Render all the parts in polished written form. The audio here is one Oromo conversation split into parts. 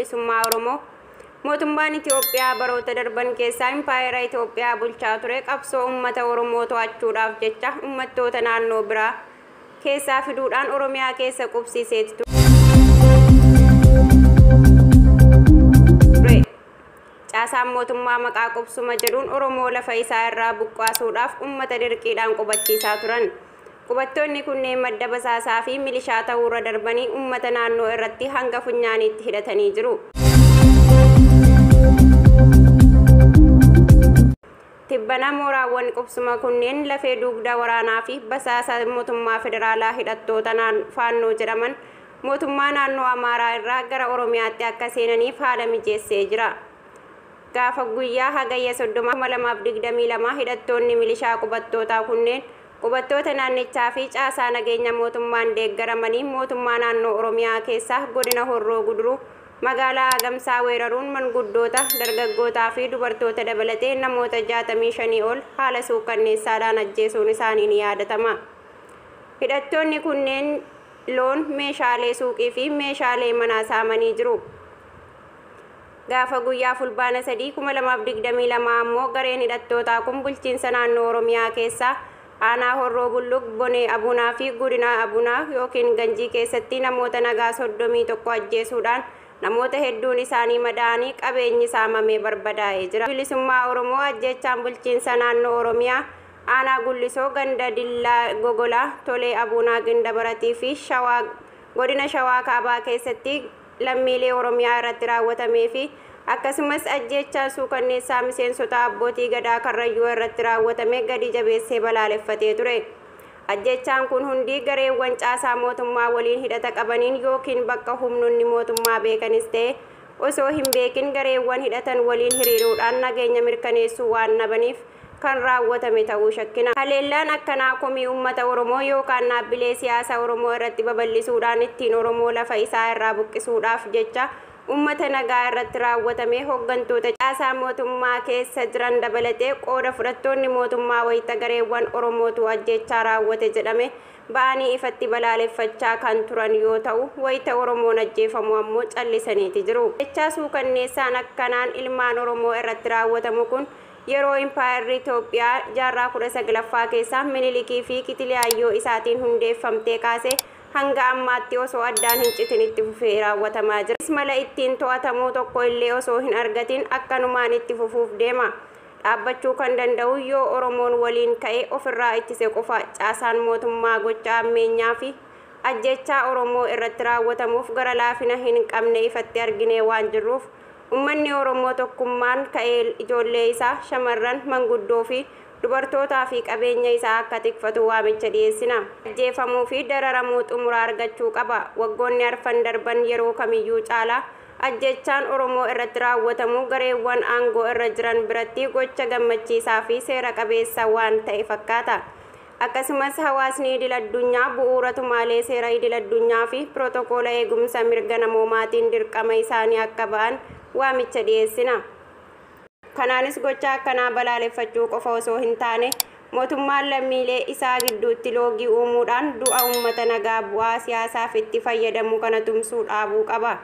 Bilisummaa Oromoo mootummaan Itoophiyaa baroota darban keessaa impaayera Itoophiyaa bulchaa ture qabsoo uummata Oromoo to'achuudhaaf jecha uummattoota naannoo biraa keessaa fiduudhaan Oromiyaa keessa qubsiiseeti ture. Caasaan mootummaa maqaa qubsuma jedhuun Oromoo lafa isaa irraa buqqaasuudhaaf uummata dirqiidhaan qubachiisaa turan. Qubattoonni kunneen madda basaasaa fi milishaa ta'uurra darbanii uummata naannoo irratti hanga funyaaniitti hidhatanii jiru. Tibbana mooraawwan qubsuma kunneen lafee dugda waraanaa fi basaasa mootummaa federaalaa hidhattoota faannoo jedhaman mootummaa naannoo Amaaraa irraa gara Oromiyaatti akka seenaniif haala mijeessee jira. Gaafa guyyaa hagayya 30,2022 hidhattoonni milishaa qubattootaa kunneen qubattoota naannichaa fi caasaa nageenya mootummaan deeggaramanii mootummaa naannoo Oromiyaa keessaa godina Horroo Guduruu magaalaa Agamsaa weeraruun manguddoota, dargaggootaa fi dubartoota dabalatee namoota 65 ol haala suukanneessaadhaan ajjeesuun isaanii ni yaadatama. Hidhattoonni kunneen loon, meeshaalee suuqii fi meeshaalee manaa saamanii jiru. Gaafa guyyaa fulbaana 3,2022 ammoo gareen hidhattootaa kun bulchiinsa naannoo Oromiyaa keessaa aanaa Horroo Bulluq, Bonee Abunaa fi Godina Abunaa yookiin Ganjii keessatti namoota nagaa 31 ajjeesuudhaan namoota hedduun isaanii madaa'anii qabeenyi saamamee barbadaa'ee jira. Bilisummaa Oromoo ajjeechaan bulchiinsa naannoo Oromiyaa aanaa Gullisoo ganda Dillaa Gogolaa, Tolee Abunaa Gindabaratii fi Shawaa godina Shawaa Kaabaa keessatti lammiilee Oromiyaa irratti raawwatamee fi akkasumas ajjeechaan suukanneessaa miseensota abbootii gadaa Karrayyuu irratti raawwatame gadi jabeessee balaaleffatee ture. Ajjeechaan kun hundi gareewwan caasaa mootummaa waliin hidhata qabaniin yookiin bakka humnoonni mootummaa beekanis ta'e osoo hin beekin gareewwan hidhatan waliin hiriiruudhaan nageenya mirkaneessuu waan dhabaniif kan raawwatame ta'uu shakkina. Haleellaan akkanaa komii uummata Oromoo yookaan dhaabbilee siyaasaa Oromoo irratti babal'isuudhaan ittiin Oromoo lafa isaa irraa buqqisuudhaaf jecha uummata nagaa irratti raawwatame hooggantoota caasaa mootummaa keessa jiran dabalatee qooda fudhattoonni mootummaa wayita gareewwan Oromootu ajjeechaa raawwate jedhame ba'anii ifatti balaaleffachaa kan turan yoo ta'u wayita Oromoon ajjeefamu ammoo callisaniiti jiru. Jechaa suukanneessaan akkanaan ilmaan Oromoo irratti raawwatamu kun yeroo impaayerri Itoophiyaa jaarraa 19ffaa keessa Minilikii fi Kitiliyyoo isaatiin hundeeffamtee kaase hanga ammaatti osoo addaan hin citin itti fufee raawwatamaa jira. Mala ittiin to'atamuu tokko illee osoo hin argatin akkanumaan itti fufuuf deema. Dhaabbachuu kan danda'u yoo Oromoon waliin ka'ee ofirraa ittise qofa. Caasaan mootummaa gocha ammeenyaa fi ajjechaa Oromoo irratti raawwatamuuf gara laafina hin qabne ifatti arginee waan jirruuf uummanni Oromoo tokkummaan ka'ee ijoollee isaa shamarran manguddoo fi dubartootaa fi qabeenya isaa akka tikfatu waamicha dhiyeessina. Ajjeefamuu fi dararamuu xumura argachuu qaba. Waggoonni arfan darban yeroo kamiyyuu caalaa ajjechaan Oromoo irratti raawwatamu gareewwan aangoo irra jiran biratti gocha gammachiisaa fi seera qabeessa waan ta'e fakkaata. Akkasumas hawaasni idil addunyaa bu'uura tumaalee seera idil addunyaa fi pirotokoola eegumsa mirga namoomaatiin dirqama isaanii akka ba'an waamicha dhiyeessina. Kanaanis gocha akkanaa balaaleffachuu qofa osoo hin taane mootummaan lammiilee isaa gidduutti loogii uumuudhaan du'a uummata nagaa bu'aa siyaasaaf itti fayyadamu kana tumsuu dhaabuu qaba.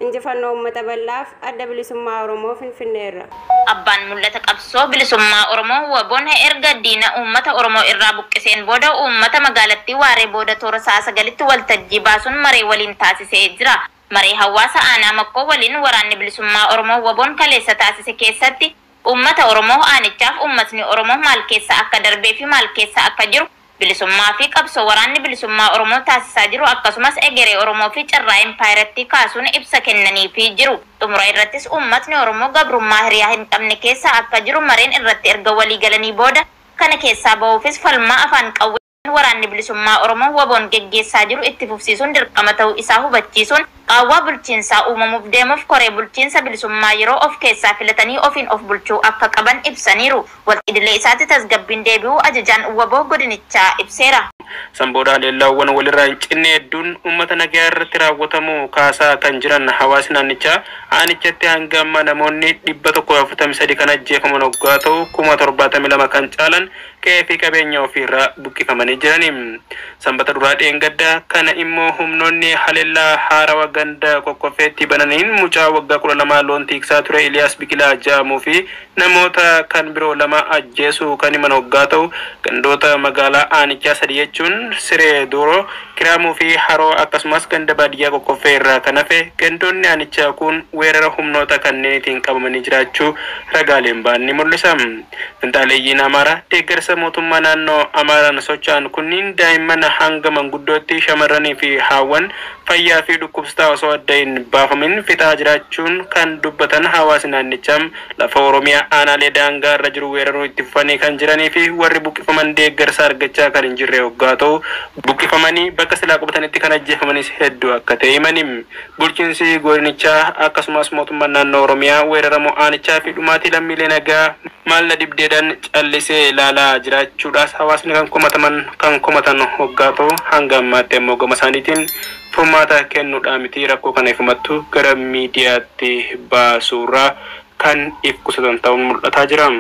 Injifannoo uummata bal'aaf Adda Bilisummaa Oromoo Finfinneerra. Abbaan mul'ata qabsoo bilisummaa Oromoo WBOn erga diina uummata Oromoo irraa buqqiseen booda uummata magaalattii waaree booda toora sa'a 9tti waltajjii baasuun maree waliin taasisee jira. Maree hawaasa aanaa Makkoo waliin waraanni bilisummaa Oromoo WBOn kaleessa taasise keessatti uummata Oromoo aanichaaf uummatni Oromoo maal keessa akka darbee fi maal keessa akka jiru bilisummaa fi qabsoo waraanni bilisummaa Oromoo taasisaa jiru akkasumas egeree Oromoo fi carraa impaayiratti kaasuun ibsa kennaniifii jiru. Xumura irrattis uummatni Oromoo gabrummaa hiriyaa hin qabne keessa akka jiru mareen irratti erga walii galanii booda kana keessaa bahuufis falmaa afaan qawween waraanni bilisummaa Oromoo WBOn geggeessaa jiru itti fufsiisuun dirqama ta'uu isaa hubachiisuun qaawwaa bulchiinsaa uumamuuf deemuuf koree bulchiinsa bilisummaa yeroo of keessaa filatanii ofiin of bulchuu akka qaban ibsaniiru. Walqidilee isaatti tasgabbiin deebi'uu ajajaan WBO godinichaa ibseera. San booda haleellaawwan walirraa hin cinne hedduun uummata nagaa irratti raawwatamu kaasaa kan jiran hawaasni naannichaa, aanichatti hanga ammaa namoonni 143 kan ajjeefaman hoggaa ta'u, 72,000 kan caalan qe'ee fi qabeenya ofiirraa buqqifamanii jirani. Sanbata duraa dheengaddaa kana immoo humnoonni haleellaa haarawa ganda Qoqqoffeetti bananiin mucaa waggaa 12 loon tiiksaa ture Iliyaas Biqilaa jedhamuu fi namoota kan biroo 2 ajjeesuu kan himan hoggaa ta'u, gandoota magaalaa aanichaa 3 jechuun Siree Dooroo, Kiraamuu fi Haroo akkasumas ganda baadiyyaa Qoqqoffee irraa kan hafe gandoonni aanichaa kun weerara humnoota kanneeniitiin qabamanii jiraachuu ragaaleen ba'an ni mul'isa. Finxaaleeyyiin Amaaraa deeggarsa mootummaa naannoo Amaaraan socho'an kunniin daa'imman hanga manguddootti, shamarranii fi haawwan fayyaa fi dhukkubsataa osoo adda hin baafamin fixaa jiraachuun kan dubbatan hawaasni naannichaa, lafa Oromiyaa aanaalee daangaa irra jiru weeraruu itti fufanii kan jiranii fi warri buqqifaman deeggarsa argachaa kan hin jirre hoggaa ta'u, buqqifamanii bakka silaa qubatanitti kan ajjeefamanis hedduu akka ta'e himani. Bulchiinsi godinichaa akkasumas mootummaan naannoo Oromiyaa weeraramuu aanichaa fi dhumaatii lammiilee nagaa maal na dhibdeedhaan callisee ilaalaa jiraachuudhaas hawaasni kan komataman kan komatan hoggaa ta'u, hanga ammaatti ammoo gama isaaniitiin furmaata kennuudhaa miti rakkoo kana ifumattu gara miidiyaatti baasuurraa kan if qusatan ta'uun mul'ataa jira.